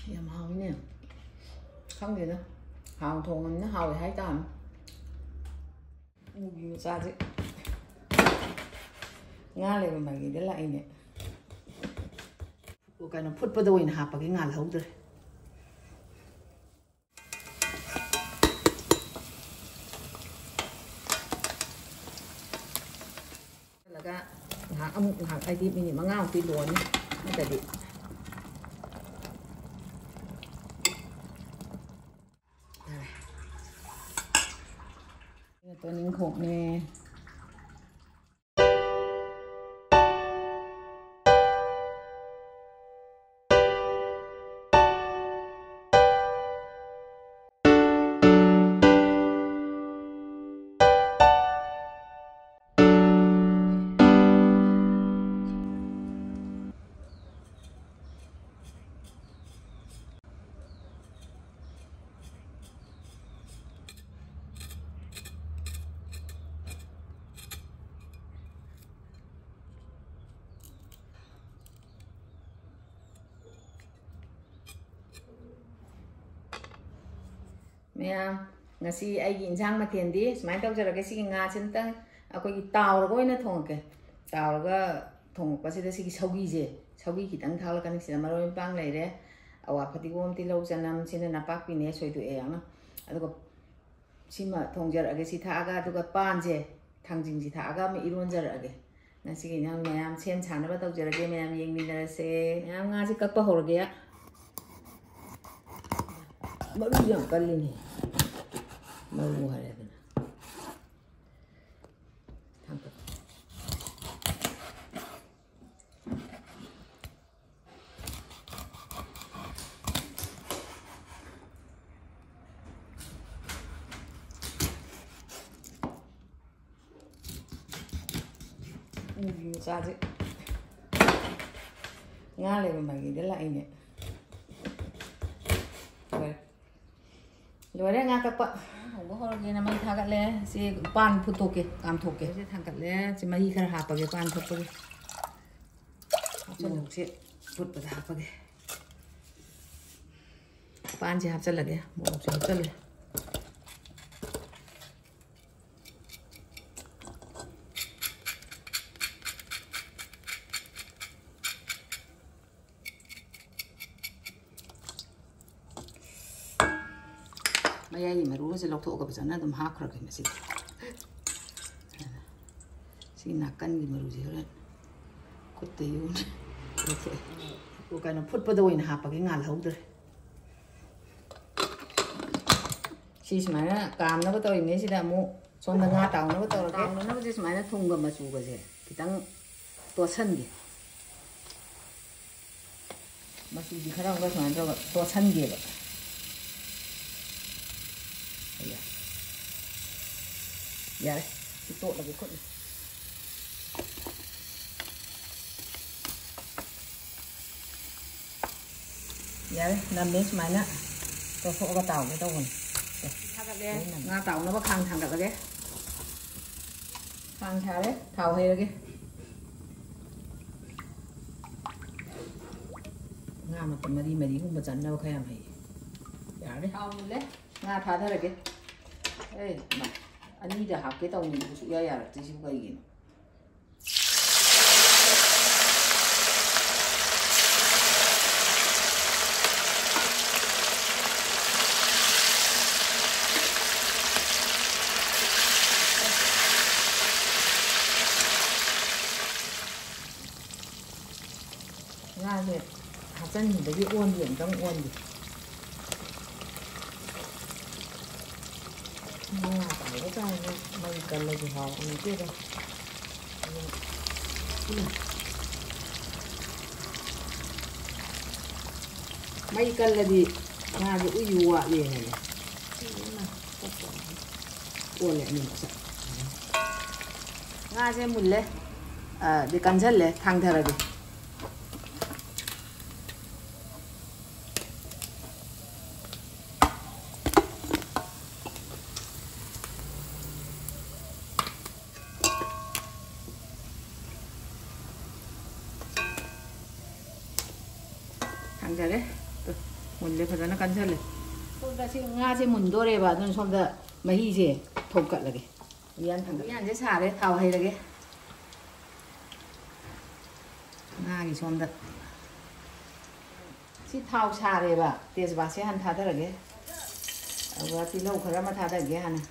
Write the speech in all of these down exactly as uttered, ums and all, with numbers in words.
ꯌꯥꯝ ꯍꯥꯎꯋꯤꯅꯦ꯫ ꯈꯪꯗꯦꯗ, ꯍꯥꯎ ꯊꯣꯡꯉꯝꯅꯤꯅ ꯍꯥꯎꯋꯦ ꯍꯥꯏꯇꯥꯕꯅꯤ꯫ ꯅꯨꯄꯤ ꯃꯆꯥꯁꯦ ꯉꯥ ꯂꯩꯕ ꯃꯥꯏꯀꯩꯗ ꯂꯥꯛꯏꯅꯦ꯫ ꯀꯩꯅꯣ, ꯐꯨꯠꯄꯗ ꯑꯣꯏꯅ ꯍꯥꯞꯄꯒꯦ, ꯉꯥꯜꯍꯧꯗ꯭ꯔꯦ꯫ ꯍꯜꯂꯒ ꯉꯥꯏꯍꯥꯛ ꯑꯃꯨꯛ, ꯉꯥꯏꯍꯥꯛ ꯍꯥꯏꯗꯤ ꯃꯤꯅꯤꯠ ꯃꯉꯥꯃꯨꯛꯇꯤ ꯂꯣꯟꯅꯤ꯫ ꯅꯠꯇ꯭ꯔꯗꯤ ꯌꯥꯔꯦ꯫ ꯇꯣꯅꯤꯡꯈꯣꯛꯅꯦ꯫ ꯃꯌꯥꯝ, ꯉꯁꯤ ꯑꯩꯒꯤ ꯏꯟꯁꯥꯡ ꯃꯊꯦꯜꯗꯤ ꯁꯨꯃꯥꯏꯅ ꯇꯧꯖꯔꯒꯦ꯫ ꯁꯤꯒꯤ ꯉꯥꯁꯤꯝꯇꯪ ꯑꯩꯈꯣꯏꯒꯤ ꯇꯥꯎꯔꯒ ꯑꯣꯏꯅ ꯊꯣꯡꯉꯛꯀꯦ꯫ ꯇꯥꯎꯔꯒ ꯊꯣꯡꯉꯛꯄꯁꯤꯗ ꯁꯤꯒꯤ ꯁꯧꯒꯤꯁꯦ, ꯁꯧꯒꯤ ꯈꯤꯇꯪ ꯊꯥꯛꯂꯛꯀꯅꯤ꯫ ꯁꯤꯗ ꯃꯔꯣꯏ ꯃꯄꯥꯡ ꯂꯩꯔꯦ, ꯑꯋꯥ ꯐꯗꯤꯒꯣꯝ, ꯇꯤꯜꯍꯧ, ꯆꯅꯝ, ꯁꯤꯅ ꯅꯄꯥꯛꯄꯤꯅꯦ, ꯁꯣꯏꯗꯣꯛꯑꯦ ꯌꯥꯝꯅ꯫ ꯑꯗꯨꯒ ꯁꯤꯃ ꯊꯣꯡꯖꯔꯛꯑꯒꯦ꯫ ꯁꯤ ꯊꯥꯛꯑꯒ, ꯑꯗꯨꯒ ꯄꯥꯟꯁꯦ, ꯊꯥꯡꯖꯤꯡꯁꯤ ꯊꯥꯛꯑꯒ ꯑꯃ ꯏꯔꯣꯟꯖꯔꯛꯑꯒꯦ꯫ ꯉꯁꯤꯒꯤ ꯏꯟꯖꯥꯡ ꯃꯌꯥꯝ ꯁꯦꯝ ꯁꯥꯅꯕ ꯇꯧꯖꯔꯒꯦ꯫ ꯃꯌꯥꯝ ꯌꯦꯡꯃꯤꯟꯅꯔꯁꯦ꯫ ꯃꯌꯥꯝ, ꯉꯥꯁꯤ ꯀꯛꯄ ꯍꯧꯔꯒꯦ꯫ ꯃꯔꯨ ꯌꯥꯝ ꯀꯜꯂꯤꯅꯦ꯫ ꯃꯔꯨ ꯍꯥꯏꯔꯦꯗꯅ꯫ ꯊꯥꯡꯀꯠ꯫ ꯅꯨꯄꯤ ꯃꯆꯥꯁꯦ ꯉꯥ ꯂꯩꯕ ꯃꯥꯏꯀꯩꯗ ꯂꯥꯛꯏꯅꯦ꯫ ꯂꯣꯏꯔꯦ꯫ ꯂꯣꯏꯔꯦ ꯉꯥ ꯀꯛꯄ꯫ ꯍꯧꯕ ꯍꯧꯔꯒꯦꯅ ꯃꯩ ꯊꯥꯒꯠꯂꯦ꯫ ꯁꯤ ꯄꯥꯟ ꯐꯨꯠꯇꯣꯛꯀꯦ, ꯀꯥꯝꯊꯣꯛꯀꯦ꯫ ꯁꯤ ꯊꯥꯡꯒꯠꯂꯦ꯫ ꯁꯤ ꯃꯍꯤ ꯈꯔ ꯍꯥꯞꯄꯒꯦ ꯄꯥꯟ ꯐꯨꯠꯄꯒꯤ꯫ ꯍꯥꯞꯆꯜꯂꯣ꯫ ꯃꯣꯔꯣꯛꯁꯦ ꯐꯨꯠꯄꯗ ꯍꯥꯞꯄꯒꯦ꯫ ꯄꯥꯟꯁꯦ ꯍꯥꯞꯆꯜꯂꯒꯦ, ꯃꯣꯔꯣꯛꯁꯨ ꯍꯥꯞꯆꯜꯂꯦ꯫ ꯃꯌꯥꯏꯒꯤ ꯃꯔꯨꯒꯁꯦ ꯂꯧꯊꯣꯛꯑꯒ ꯐꯖꯅ ꯑꯗꯨꯝ ꯍꯥꯞꯈ꯭ꯔꯒꯦ ꯃꯁꯤꯗꯤ꯫ ꯁꯤ ꯅꯥꯀꯟꯒꯤ ꯃꯔꯨꯁꯦ ꯍꯣꯔꯦꯟ ꯈꯨꯠꯇ ꯌꯣꯟ ꯂꯧꯊꯣꯛꯑꯦ꯫ ꯀꯩꯅꯣ, ꯐꯨꯠꯄꯗ ꯑꯣꯏꯅ ꯍꯥꯞꯄꯒꯦ, ꯉꯥꯜꯍꯧꯗ꯭ꯔꯦ꯫ ꯁꯤ ꯁꯨꯃꯥꯏꯅ ꯀꯥꯝꯅꯕ ꯇꯧꯔꯤꯉꯩꯁꯤꯗ ꯑꯃꯨꯛ ꯁꯣꯝꯗ ꯉꯥ ꯇꯥꯎꯅꯕ ꯇꯧꯔꯒꯦ꯫ ꯇꯥꯎꯅꯅꯕꯁꯦ ꯁꯨꯃꯥꯏꯅ ꯊꯨꯝꯒ ꯃꯆꯨꯒꯁꯦ ꯈꯤꯇꯪ ꯇꯣꯠꯁꯟꯒꯦ꯫ ꯃꯆꯨꯁꯤ ꯈꯔ ꯑꯃꯒ ꯁꯨꯃꯥꯏꯅ ꯇꯧꯔꯒ ꯇꯣꯠꯁꯟꯒꯦꯕ꯫ ꯑꯌꯥ꯫ ꯌꯥꯔꯦ꯫ ꯁꯤ ꯇꯣꯠꯂꯒꯦ ꯈꯨꯠꯅ꯫ ꯌꯥꯔꯦ, ꯅꯝꯃꯦ ꯁꯨꯃꯥꯏꯅ ꯇꯣꯠꯊꯣꯛꯑꯒ ꯇꯥꯎꯒꯦ ꯇꯧꯕꯅꯤ꯫ ꯁꯦ꯫ ꯊꯥꯒꯠꯂꯦ꯫ ꯂꯣꯏ ꯅꯝꯃꯦ꯫ ꯉꯥ ꯇꯥꯎꯅꯕ ꯈꯥꯡ ꯊꯥꯡꯒꯠꯂꯒꯦ꯫ ꯈꯥꯡ ꯁꯥꯔꯦ, ꯊꯥꯎ ꯍꯩꯔꯒꯦ꯫ ꯉꯥ ꯃꯇꯝ ꯃꯔꯤ ꯃꯔꯤꯒꯨꯝꯕ ꯆꯟꯅꯕ ꯈꯔ ꯌꯥꯝ ꯍꯩꯌꯦ꯫ ꯌꯥꯔꯦ꯫ ꯊꯥꯎ ꯃꯨꯜꯂꯦ, ꯉꯥ ꯊꯥꯗꯔꯒꯦ꯫ ꯑꯦ, ꯃꯥ, ꯑꯅꯤꯗ ꯍꯥꯞꯀꯦ ꯇꯧꯅꯤꯡꯕꯗꯨ ꯁꯨꯛꯌꯥ ꯌꯥꯔꯛꯇ꯭ꯔꯤꯁꯤꯕꯨ ꯀꯩꯒꯤꯅꯣ? ꯉꯥꯁꯦ ꯍꯥꯞꯆꯤꯟꯈꯤꯕꯒꯤ ꯑꯣꯟꯒꯦ, ꯑꯃꯨꯛꯇꯪ ꯑꯣꯟꯒꯦ꯫ ꯉꯥ ꯇꯥꯎꯕ ꯀꯥꯏꯅ ꯃꯩ ꯀꯜꯂꯗꯤ ꯍꯥꯎꯕ ꯅꯠꯇꯦꯗ꯫ ꯑꯗꯨꯅ ꯃꯩ ꯀꯜꯂꯗꯤ ꯉꯥꯁꯦ ꯎꯏ ꯋꯥꯠꯂꯦ ꯍꯥꯏꯌꯦ꯫ ꯑꯣꯜꯂꯦ ꯑꯅꯤꯃꯛꯁꯦ꯫ ꯉꯥꯁꯦ ꯃꯨꯜꯂꯦ꯫ ꯑ, ꯗꯤ ꯀꯟꯁꯜꯂꯦ꯫ ꯊꯥꯡꯊꯔꯒꯦ꯫ ꯊꯥꯡꯊꯔꯦ꯫ ꯇꯨ꯫ ꯃꯨꯜꯂꯦ, ꯐꯖꯅ ꯀꯟꯁꯜꯂꯦ꯫ ꯁꯣꯝꯗ ꯁꯤ ꯉꯥꯁꯦ ꯃꯨꯟꯗꯣꯔꯦꯕ, ꯑꯗꯨꯅ ꯁꯣꯝꯗ ꯃꯍꯤꯁꯦ ꯊꯣꯡꯀꯠꯂꯒꯦ꯫ ꯎꯌꯥꯟ ꯊꯥꯡꯒꯠ-, ꯎꯌꯥꯟꯁꯦ ꯁꯥꯔꯦ, ꯊꯥꯎ ꯍꯩꯔꯒꯦ꯫ ꯉꯥꯒꯤ ꯁꯣꯝꯗ ꯁꯤ ꯊꯥꯎ ꯁꯥꯔꯦꯕ, ꯇꯦꯖꯄꯥꯠꯁꯦ ꯍꯥꯟꯅ ꯊꯥꯗꯔꯒꯦ꯫ ꯑꯗꯨꯒ ꯇꯤꯜꯍꯧ ꯈꯔ ꯑꯃ ꯊꯥꯗꯒꯦ ꯍꯥꯟꯅ꯫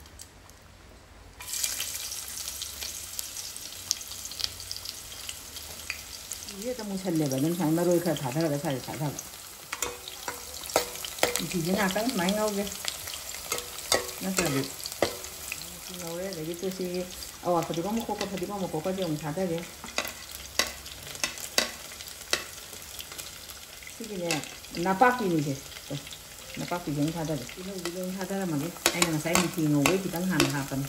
ꯁꯤꯁꯦ ꯍꯦꯛꯇ ꯃꯨꯁꯜꯂꯦꯕ, ꯑꯗꯨꯝ ꯁꯨꯃꯥꯏꯅ ꯃꯔꯣꯏ ꯈꯔ ꯊꯥꯗꯔꯒ ꯁꯥꯔꯦ ꯊꯥꯗꯕ꯫ ꯁꯤꯁꯦ ꯉꯥꯛꯇꯪ ꯁꯨꯃꯥꯏꯅ ꯉꯧꯒꯦ, ꯅꯠꯇ꯭ꯔꯗꯤ ꯁꯤ ꯉꯧꯔꯦ꯫ ꯑꯗꯒꯤ ꯇꯨ ꯁꯤ ꯑꯋꯥ ꯐꯗꯤꯒꯣꯝ ꯃꯀꯣꯛꯀ ꯐꯗꯤꯒꯣꯝ ꯃꯀꯣꯛꯀꯁꯦ ꯑꯃꯨꯛ ꯊꯥꯗꯒꯦ꯫ ꯁꯤꯒꯤꯅꯦ, ꯅꯄꯥꯛꯄꯤꯅꯤꯁꯦ꯫ ꯅꯄꯥꯛꯄꯤꯁꯦ ꯑꯃꯨꯛ ꯊꯥꯗꯒꯦ꯫ ꯇꯤꯜꯍꯧꯁꯦ ꯂꯣꯏ ꯊꯥꯗꯔꯝꯃꯒꯦ꯫ ꯑꯩꯅ ꯉꯁꯥꯏ ꯃꯤꯊꯤ ꯉꯧꯕꯩ ꯈꯤꯇꯪ ꯍꯥꯟꯅ ꯍꯥꯞꯄꯅꯤ꯫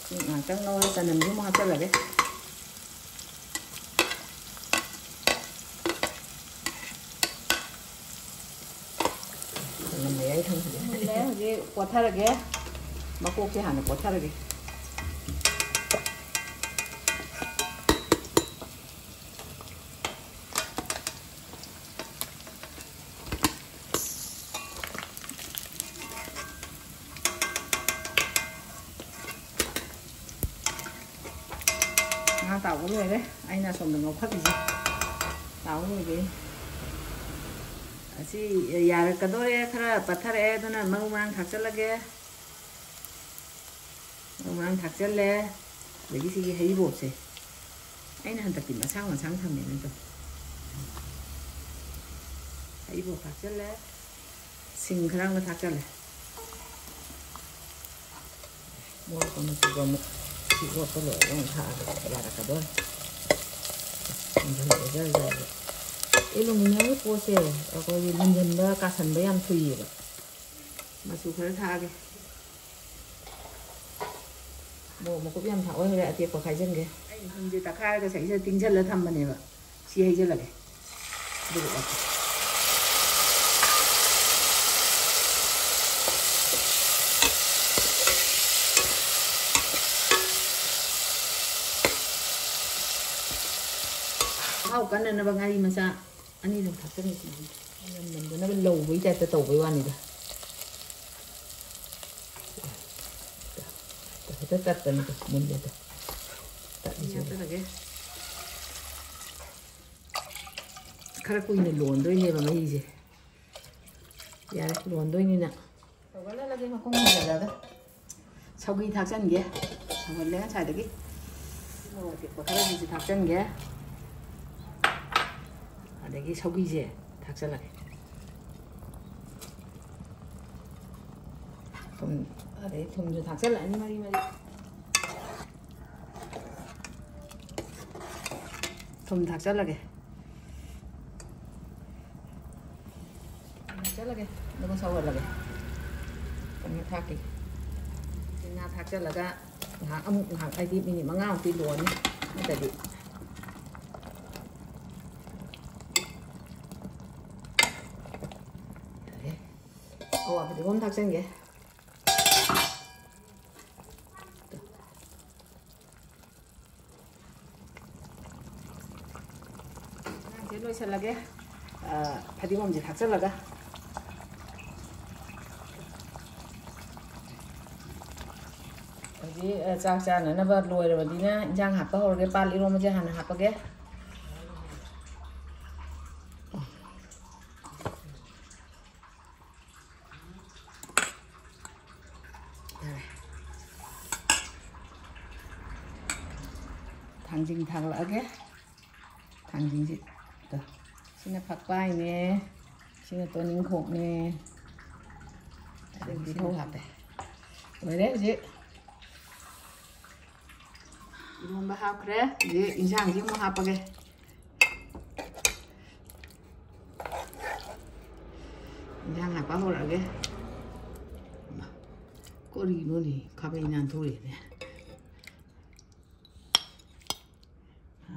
ꯁꯤ ꯉꯥꯛꯇꯪ ꯉꯧꯔ ꯆꯅꯝꯁꯨ ꯑꯃꯨꯛ ꯍꯥꯞꯆꯜꯂꯒꯦ꯫ ꯆꯅꯝ ꯃꯌꯥꯏ ꯊꯝꯖꯤꯜꯂꯦ꯫ ꯃꯨꯜꯂꯦ, ꯍꯧꯖꯤꯛ ꯀꯣꯠꯊꯔꯒꯦ꯫ ꯃꯀꯣꯛꯁꯦ ꯍꯥꯟꯅ ꯀꯣꯠꯊꯔꯒꯦ꯫ ꯉꯥ ꯇꯥꯎꯕ ꯂꯣꯏꯔꯦ꯫ ꯑꯩꯅ ꯑꯁꯣꯝꯗ ꯉꯧꯈꯠꯂꯤꯁꯦ ꯇꯥꯎꯕ ꯂꯣꯏꯔꯦ꯫ ꯑꯁꯤ ꯌꯥꯔꯛꯀꯗꯣꯔꯦ, ꯈꯔ ꯄꯠꯊꯔꯛꯑꯦ, ꯑꯗꯨꯅ ꯃꯔꯨ ꯃꯔꯥꯡ ꯊꯥꯛꯆꯜꯂꯒꯦ꯫ ꯃꯔꯨ ꯃꯔꯥꯡ ꯊꯥꯛꯆꯜꯂꯦ꯫ ꯑꯗꯒꯤ ꯁꯤꯒꯤ ꯍꯩꯔꯤꯕꯣꯞꯁꯦ ꯑꯩꯅ ꯍꯟꯗꯛꯇꯤ ꯃꯁꯥꯡ ꯃꯁꯥꯡ ꯊꯝꯃꯦꯅ ꯇꯧ꯫ ꯍꯩꯔꯤꯕꯣꯞ ꯊꯥꯛꯆꯜꯂꯦ꯫ ꯁꯤꯡ ꯈꯔ ꯑꯃ ꯊꯥꯛꯆꯜꯂꯦ꯫ ꯃꯣꯔꯣꯛ ꯑꯃ ꯆꯨꯕ ꯑꯃꯨꯛ ꯁꯤ ꯑꯣꯠꯄ ꯂꯣꯏꯔꯒ ꯑꯃꯨꯛ ꯊꯥꯛꯑꯒ ꯌꯥꯔꯛꯀꯗꯣꯔꯦ꯫ ꯃꯨꯟꯖꯜꯂꯛꯑꯦ ꯖꯔ ꯖꯔ ꯖꯔ꯫ ꯑꯦꯂꯨꯃꯤꯅꯤꯌꯝꯒꯤ ꯄꯣꯠꯁꯦ ꯑꯩꯈꯣꯏꯒꯤ ꯃꯨꯟꯖꯟꯕ ꯀꯥꯁꯟꯕ ꯌꯥꯝ ꯊꯨꯏꯌꯦꯕ꯫ ꯃꯆꯨ ꯈꯔ ꯊꯥꯛꯑꯒꯦ꯫ ꯃꯣꯔꯣꯛ ꯃꯀꯨꯞ ꯌꯥꯝ ꯊꯥꯛꯑꯣꯏ, ꯍꯣꯔꯦꯟ ꯑꯇꯦꯛꯄ ꯈꯥꯏꯖꯟꯒꯦ꯫ ꯑꯩ ꯁꯤꯡꯁꯦ ꯇꯛꯈꯥꯏꯔꯒ ꯁꯤꯗꯩꯁꯤꯗ ꯇꯤꯡꯁꯤꯜꯂ ꯊꯝꯕꯅꯦꯕ꯫ ꯁꯤ ꯍꯩꯖꯜꯂꯒꯦ꯫ ꯑꯗꯨꯒ ꯑꯣꯠꯀꯦ꯫ ꯃꯍꯥꯎ ꯀꯟꯅꯅꯕ ꯉꯥꯔꯤ ꯃꯆꯥ ꯑꯅꯤ ꯑꯗꯨꯝ ꯊꯥꯛꯆꯟꯒꯦ꯫ ꯌꯥꯝ ꯅꯝꯗꯅꯕ ꯂꯧꯕꯒꯤ ꯇꯥꯏꯞꯇ ꯇꯧꯕꯩ ꯋꯥꯅꯤꯗ꯫ ꯍꯦꯛꯇ ꯇꯠꯄꯅꯤꯗ ꯃꯨꯟꯕꯗ꯫ ꯇꯠꯂꯤꯁꯦ꯫ ꯍꯥꯞꯆꯜꯂꯒꯦ꯫ ꯈꯔ ꯀꯨꯏꯅ ꯂꯣꯟꯗꯣꯏꯅꯦꯕ ꯃꯍꯤꯁꯦ꯫ ꯌꯥꯔꯦ, ꯂꯣꯟꯗꯣꯏꯅꯤꯅ꯫ ꯁꯧꯒꯠꯍꯜꯂꯒꯦ, ꯃꯈꯨꯝ ꯈꯨꯝꯖꯤꯜꯂꯒ꯫ ꯁꯧꯒ꯭ꯔꯤ ꯊꯥꯛꯆꯟꯒꯦ꯫ ꯁꯧꯍꯜꯂꯦ ꯉꯁꯥꯏꯗꯒꯤ꯫ ꯃꯣꯔꯣꯛ ꯑꯇꯦꯛꯄ ꯈꯔꯁꯤꯁꯨ ꯊꯥꯛꯆꯟꯒꯦ꯫ ꯑꯗꯒꯤ ꯁꯧꯒ꯭ꯔꯤꯁꯦ ꯊꯥꯛꯆꯜꯂꯒꯦ꯫ ꯊꯨꯝ, ꯑꯗꯩ ꯊꯨꯝꯁꯨ ꯊꯥꯛꯆꯜꯂꯛꯑꯅꯤ ꯃꯔꯤ ꯃꯔꯤ꯫ ꯊꯨꯝ ꯊꯥꯛꯆꯜꯂꯒꯦ꯫ ꯊꯨꯝ ꯊꯥꯛꯆꯜꯂꯒꯦ, ꯑꯗꯨꯒ ꯁꯧꯍꯜꯂꯒꯦ꯫ ꯊꯨꯝ ꯊꯥꯛꯀꯦ꯫ ꯉꯥ ꯊꯥꯛꯆꯜꯂꯒ ꯉꯥꯏꯍꯥꯛ ꯑꯃꯨꯛ, ꯉꯥꯏꯍꯥꯛ ꯍꯥꯏꯗꯤ ꯃꯤꯅꯤꯠ ꯃꯉꯥꯃꯨꯛꯇꯤ ꯂꯣꯟꯅꯤ꯫ ꯅꯠꯇ꯭ꯔꯗꯤ ꯌꯥꯔꯦ꯫ ꯑꯋꯥ ꯐꯗꯤꯒꯣꯝ ꯊꯥꯛꯆꯟꯒꯦ꯫ ꯉꯥꯁꯦ ꯂꯣꯏꯁꯤꯜꯂꯒꯦ꯫ ꯑ, ꯐꯗꯤꯒꯣꯝꯁꯦ ꯊꯥꯛꯆꯜꯂꯒ꯫ ꯍꯧꯖꯤꯛ, ꯑ, ꯆꯥꯛ ꯆꯥꯅꯅꯕ ꯂꯣꯏꯔꯕꯅꯤꯅ ꯏꯟꯖꯥꯡ ꯍꯥꯞꯄ ꯍꯧꯔꯒꯦ꯫ ꯄꯥꯟ ꯏꯔꯣꯝꯕꯁꯦ ꯍꯥꯟꯅ ꯍꯥꯞꯄꯒꯦ꯫ ꯌꯥꯔꯦ꯫ ꯊꯥꯡꯖꯤꯡ ꯊꯥꯛꯂꯛꯑꯒꯦ꯫ ꯊꯥꯡꯖꯤꯡꯁꯤ, ꯇꯣ, ꯁꯤꯅ ꯐꯛꯄꯥꯏꯅꯦ, ꯁꯤꯅ ꯇꯣꯅꯤꯡꯈꯣꯛꯅꯦ, ꯑꯗꯒꯤ ꯇꯤꯜꯍꯧ ꯍꯥꯞꯄꯦ꯫ ꯂꯣꯏꯔꯦ ꯍꯧꯖꯤꯛ꯫ ꯏꯔꯣꯝꯕ ꯍꯥꯞꯈ꯭ꯔꯦ꯫ ꯍꯧꯖꯤꯛ ꯏꯟꯁꯥꯡꯁꯤ ꯑꯃꯨꯛ ꯍꯥꯞꯄꯒꯦ꯫ ꯏꯟꯁꯥꯡ ꯍꯥꯞꯄ ꯍꯧꯔꯛꯑꯒꯦ꯫ ꯀꯔꯤꯅꯣꯅꯦ, ꯈꯥꯕꯩ ꯅꯥꯟꯊꯣꯛꯑꯦꯅꯦ꯫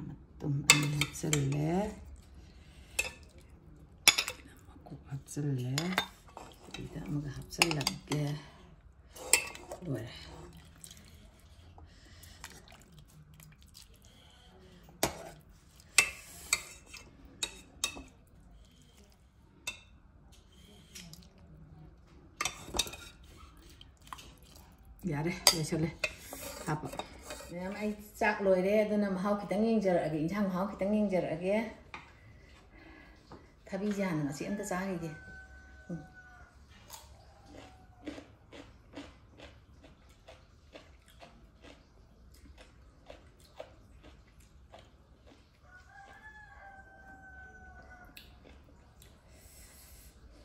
ꯃꯇꯨꯝ ꯑꯅꯤ ꯍꯥꯞꯆꯜꯂꯦ꯫ ꯃꯀꯨꯞ ꯍꯥꯞꯆꯜꯂꯦ꯫ ꯁꯤꯗ ꯑꯃꯒ ꯍꯥꯞꯆꯜꯂꯒꯦ꯫ ꯂꯣꯏꯔꯦ꯫ ꯌꯥꯔꯦ, ꯂꯣꯏꯁꯜꯂꯦ ꯍꯥꯞꯄ꯫ ꯃꯌꯥꯝ, ꯑꯩ ꯆꯥꯛ ꯂꯣꯏꯔꯦ, ꯑꯗꯨꯅ ꯃꯍꯥꯎ ꯈꯤꯇꯪ ꯌꯦꯡꯖꯔꯛꯑꯒꯦ, ꯏꯟꯁꯥꯡ ꯃꯍꯥꯎ ꯈꯤꯇꯪ ꯌꯦꯡꯖꯔꯛꯑꯒꯦ꯫ ꯊꯕꯤꯁꯦ ꯍꯥꯟꯅ ꯃꯆꯦꯠ ꯑꯝꯇ ꯆꯥꯈꯤꯒꯦ꯫ ꯎꯝ꯫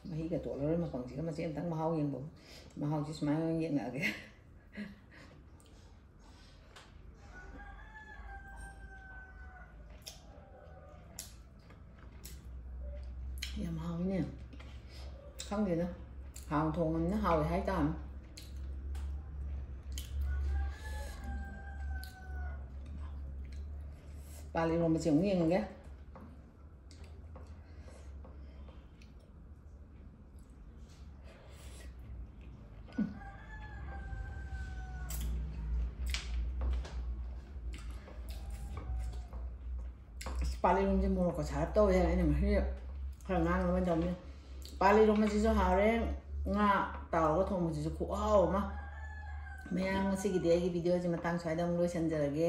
ꯃꯍꯤꯒ ꯇꯣꯠꯂꯔꯣꯏ, ꯃꯄꯪꯁꯤꯒ ꯃꯆꯦꯠ ꯑꯝꯇꯪ ꯃꯍꯥꯎ ꯌꯦꯡꯕ꯫ ꯃꯍꯥꯎꯁꯤ ꯁꯨꯃꯥꯏꯅ ꯑꯣꯏꯅ ꯌꯦꯡꯉꯛꯑꯒꯦ꯫ ꯌꯥꯝ ꯍꯥꯎꯋꯤꯅꯦ꯫ ꯈꯪꯗꯦꯗ, ꯍꯥꯎ ꯊꯣꯡꯉꯝꯅꯤꯅ ꯍꯥꯎꯋꯦ ꯍꯥꯏꯇꯥꯕꯅꯤ꯫ ꯄꯥꯜ ꯏꯔꯣꯝꯕꯁꯦ ꯑꯃꯨꯛ ꯌꯦꯡꯉꯒꯦ꯫ ꯑꯁ, ꯄꯥꯜ ꯏꯔꯣꯝꯕꯁꯦ ꯃꯣꯔꯣꯛꯀ ꯁꯥꯔꯞ ꯇꯧꯋꯦ꯫ ꯑꯩꯅ ꯉꯁꯤ ꯈꯔ ꯉꯥꯡꯅꯕ ꯇꯧꯅꯤ꯫ ꯄꯥꯜ ꯏꯔꯣꯝꯕꯁꯤꯁꯨ ꯍꯥꯎꯔꯦ, ꯉꯥ ꯇꯥꯎꯔꯒ ꯊꯣꯡꯕꯁꯤꯁꯨ ꯈꯨꯍꯥꯎ ꯑꯃ꯫ ꯃꯌꯥꯝ, ꯉꯁꯤꯒꯤꯗꯤ ꯑꯩꯒꯤ ꯚꯤꯗꯤꯑꯣꯁꯦ ꯃꯇꯥꯡ ꯁ꯭ꯋꯥꯏꯗ ꯑꯃꯨꯛ ꯂꯣꯏꯁꯤꯟꯖꯔꯒꯦ꯫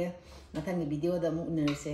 ꯃꯊꯪꯒꯤ ꯚꯤꯗꯤꯑꯣꯗ ꯑꯃꯨꯛ ꯎꯅꯔꯁꯦ꯫